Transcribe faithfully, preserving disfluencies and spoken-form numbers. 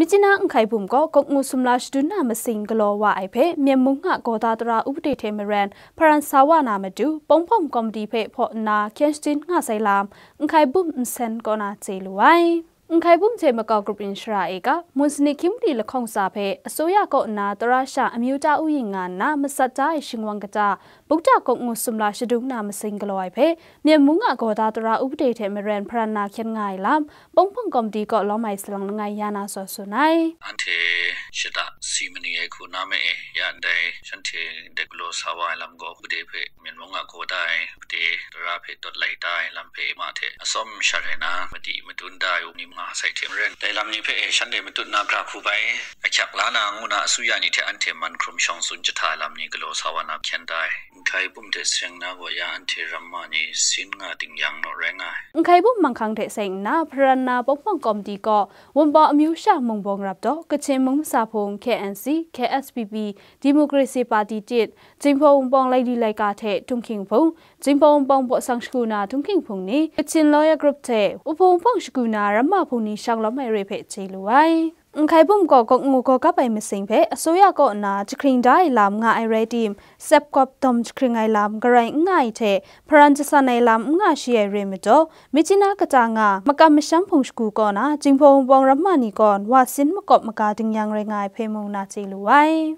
Myitkyina Nhkai Bum gaw Gawk Ngu sumla shadun na masing galaw wa ai hpe, Myen mung a Gawda tara upade hte maren hparan sa wa na matu, Pawngpawng Komiti hpe hpaw nna hkyen shadin nga sai lam, Nhkai Bum nsen kaw na chye lu ai. Nhkai Bum hte makau grup yin shara e ga, Munsanit hkying mali lahkawng tsa hpe, asuya kaw nna tara sha amyu ta u yin nga nna matsat da ai shingwang kata, Bukta Gawk Ngu sumla shadun na masing galaw ai hpe, Myen mung a Gawda tara upade hte maren hparan na hkyen nga ai lam, Pawngpawng Komiti kaw lawm ai salang langai ya na tsun tsun ai. Anhte shada si mani ai hku na me e, ya ndai shanhte ndai galaw sa wa ai lam gaw, upade hpe, Myen mung a Gawda ai upade tara hpe dawt lai da ai lam hpe ma hte atsawm shat ai na, madi madun da ai u ni nga sai hte maren, dai lam ni hpe e shanhte matut na bra hku bai, ahkyak la na ngu na asuya ni hte anhte man hkrum shawng tsun jahta ai lam ni galaw sa wa na hkyen da ai. Nhkai Bum hte seng na gaw ya anhte ramma ni sin nga ting yang naw rai nga ai. Nhkai Bum manghkang hte seng nna, hparan na Pawngpawng Komiti gaw Wunpawng amyu sha mungbawng rap daw, Kachin mung masa hpung, K N C, K S P P, Democracy Party tit, Jinghpaw Wunpawng laili laika hte Tunghkying Hpung, Jinghpaw Wunpawng baw sang shagu na Tunghkying Hpung ni, Kachin Lawyer Group hte Wunpawng Wunpawng shagu na ramma hpung ni shang lawm ai re hpe chye lu ai. Nhkai Bum gaw Gawk Ngu gaw gap ai masing hpe asuya kaw nna jahkring da ai lam nga ai rai tim, sep kawp dawm jahkring ai lam garai n nga ai hte, hparan jasan ai lam n nga shi ai re majaw, Myitkyina kata nga, makam masham hpung shagu kaw na, Jinghpaw Wunpawng ramma ni gaw wa sin makawp maga dingyang rai nga ai hpe mung na chye lu ai.